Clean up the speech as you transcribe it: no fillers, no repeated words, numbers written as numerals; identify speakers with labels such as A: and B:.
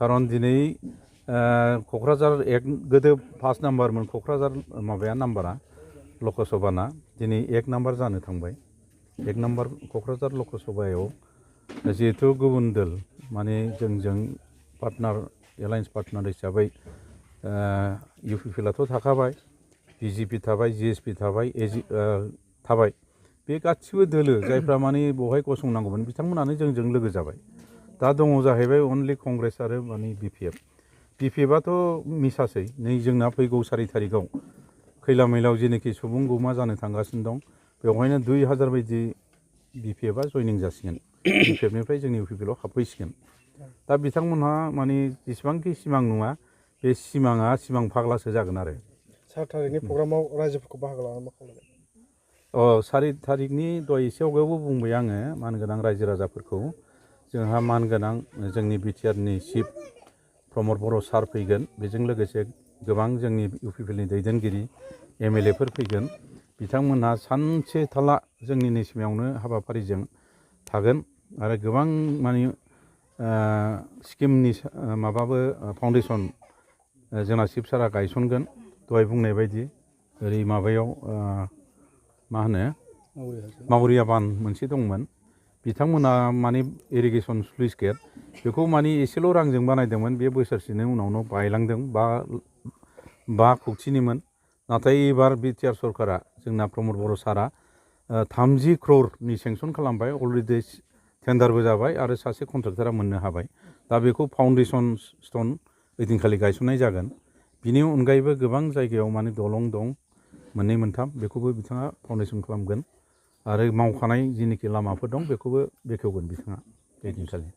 A: खारन दिनै क'क्राझार एक गोदो 5 नाम्बारमोन क'क्राझार माबाया नाम्बारा लकसभाना दिनै 1 नाम्बार जानो थांबाय 1 नाम्बार क'क्राझार लकसभायाव जिहेतु गुबुन दोल माने जोंजों पार्टनार एलायन्स पार्टनार हिसाबै UPPLआथ' थाखाबाय BJP थाबाय GSP थाबाय थाबाय बे गासिबो दोलो जायफ्रा माने बहाय गसंनांगौमोन बिथांमोनानो जोंजों लोगो जाबाय दा दङ जाहैबाय अनलि कंग्रेस आरो माने BPFआथ' मिसासै नै जोंना फैगौ 4 तारिखआव खैला मैलाव जेनोखि सुबुं गौमा जानो थांगासिनो दं बेवहायनो 2000 बायदि BPFआ जयनिं जासिगोन BPFनिफ्राय जोंनि UPPLआव हाबफैसिगोन दा बिथांमोनहा माने जेसेबांखि सिमां नङा बे सिमाङा सिमां फाग्लासो जागोन आरो
B: 4 तारिखनि प्रग्रामाव रायजोफोरखौ बाहागो लानानै मा खालामगोन
A: 4 तारिखनि दहाय एसे आवगायावबो बुंबाय आङो मानगोनां रायजो राजाफोरखौ जोंहा मानगोनां जोंनि बिटिआरनि चिफ प्रमद बर' सार फैगोन बेजों लोगोसे गोबां जोंनि UPPLनि दैदेनगिरि MLAफोर फैगोन बिथांमोनहा सानसे थाला जोंनि नैसिमावनो हाबाफारिजों थागोन आरो गोबां माने स्किमनि माबाबो फाउन्डेसन जोंना चिफ सारा गायसनगोन दहाय बुंनाय बायदि ओरै माबायाव मा होनो मावरिया बान मोनसे दंमोन बिथांमोना माने इरिगेसन स्लुइस गेट बेखौ माने एसेल' रांजों बानायदोंमोन बे बोसोरसेनि उनावनो बायलांदों 5 कौटिनिमोन नाथाय एबार बिटिआर सरकारा जोंना प्रमद बर' सारा 30 क्ररनि सेंसन खालामबाय अलरेडि टेन्डारबो जाबाय आरो सासे कन्ट्रेक्टरा मोननो हाबाय दा बेखौ फाउन्डेसन स्टन ओइदिनखालि गायसननाय जागोन बिनि अनगायैबो गोबां जायगायाव माने दलं दं 2, 3 बेखौबो बिथाङा फाउन्डेसन खालामगोन आरो मावखानाय जिनोखि लामाफोर दं बेखौबो बेखेवगोन बिथाङा ओइदिनखालि